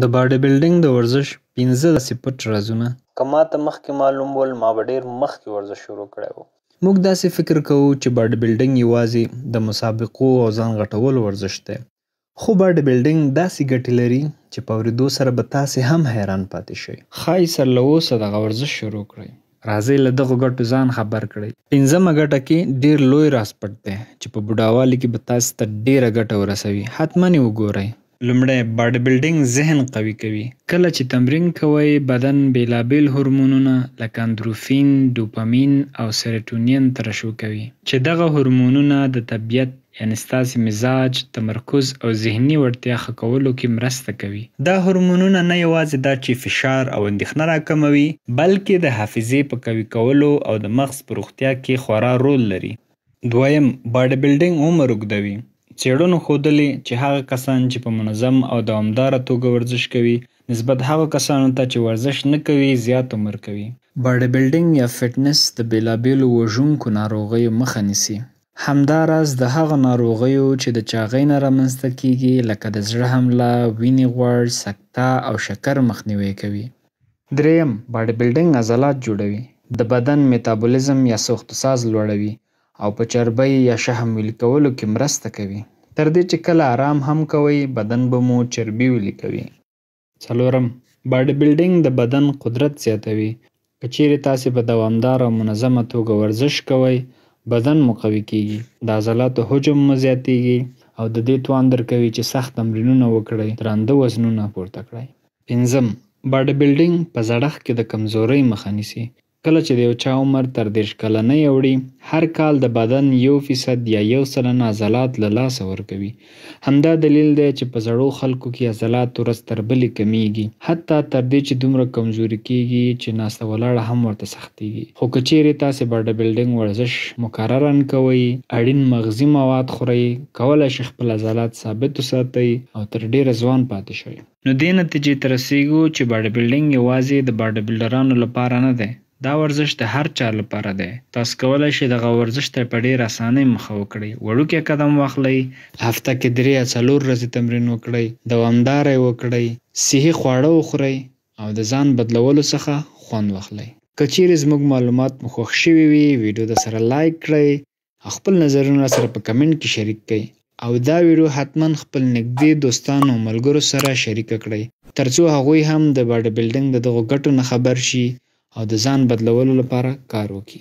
د باډي بلډینګ د ورزش 5 داسې پټ رازونه. که ماته مخکې معلوم ول، ما به ډېر مخکې ورزش شروع کړی و. موږ داسې فکر کوو چې باډي بلډینګ یوازې د مسابقو او ځان غټولو ورزش دی، خو باډي بلډینګ داسې ګټې لري چې په اورېدو سره به تاسې هم حیران پاتې شئ. ښایي سر له اوسه دغه ورزش شروع کړئ. راځئ له دغو ګټو ځان خبر کړئ. پنځمه ګټه کې ډېر لوی راز پټ دی چې په بوډاوالي کې به تاسې ته ډېره ګټه ورسوي، حتما یې وګورئ. لومړی، باډي بلډینګ ذهن قوي کوي. کله چې تمرین کوئ، بدن بېلابېل هورمونونه لکه اندروفین، ډوپامین او سیروټونین ترشح کوي، چې دغه هورمونونه د طبیعت یعنې ستاسې مزاج، تمرکز او ذهني وړتیا ښه کولو کې مرسته کوي. دا هورمونونه نه یوازې دا چې فشار او اندېښنه راکموي، بلکې د حافظې په قوي کولو او د مغز په روغتیا کې خورا رول لري. دویم، باډي بلډینګ عمر اوږدوي. څېړنو ښودلې چې هغه کسان چې په منظم او دوامداره توګه ورزش کوي، نسبت هغو کسانو ته چې ورزش نه کوي زیات عمر کوي. باډي بلډینګ یا فټنس د بېلابېلو وژونکو ناروغیو مخه نیسي. همداراز د هغو ناروغیو چې د چاغۍ نه رامنځته کیږي لکه د زړه حمله، وینې غوړ، سکته او شکر مخنیوی کوي. درېیم، باډي بلډینګ عضلات جوړوي، د بدن میتابولیزم یا سوخت ساز لوړوي او په چربۍ یا شحم ویلي کولو کې مرسته کوي، تر دې چې کله آرام هم کوئ بدن به مو چربي ویلي کوي. څلورم، باډي بلډینګ د بدن قدرت زیاتوي. که چیرې تاسې په دوامداره او منظمه توګه ورزش کوئ، بدن مو قوي کیږي، د عضلاتو حجم مو زیاتیږي او د دې توان درکوي چې سخت تمرینونه وکړئ، درانده وزنونه پورته کړئ. پنځم، باډي بلډینګ په زړښت کې د کمزورۍ مخه نیسي. کله چې د یو چا عمر تر 30 کلنۍ اوړي، هر کال د بدن 1% یا 1% عضلات له لاسه ورکوي. همدا دلیل دی چې په زړو خلکو کې عضلات ورځ تر بلې کمیږي، حتی تر دې چې دومره کمزوري کیږي چې ناسته ولاړه هم ورته سختیږي. خو که چیرې تاسې باډي بلډینګ ورزش مکرراً کوئ، اړین مغذي مواد خورئ، کولی شئ خپل عضلات ثابت وساتئ او تر ډېره ځوان پاتې شئ. نو دې نتیجې ته رسیږو چې باډي بلډینګ یوازې د باډي بلډرانو لپاره نه دی، دا ورزش د هر چا لپاره دی. تاسو کولی شئ دغه ورزش ته په ډېره اسانۍ مخه وکړئ. وړوکی قدم واخلئ، هفته کې 3 یا 4 ورځې تمرین وکړئ، دوامداره یې وکړئ، صحي خواړه وخورئ او د ځان بدلولو څخه خوند واخلئ. که چیرې زموږ معلومات مو خوښ شوي وي، ویډیو در سره لایک کړئ او خپل نظرونه راسره په کمنټ کې شریک کړئ، او دا ویډیو حتما خپل نږدې دوستانو او ملګرو سره شریکه کړئ، ترڅو هغوی هم د باډي بلډینګ د دغو ګټو نه خبر شي او د ځان بدلولو لپاره کار وکړي.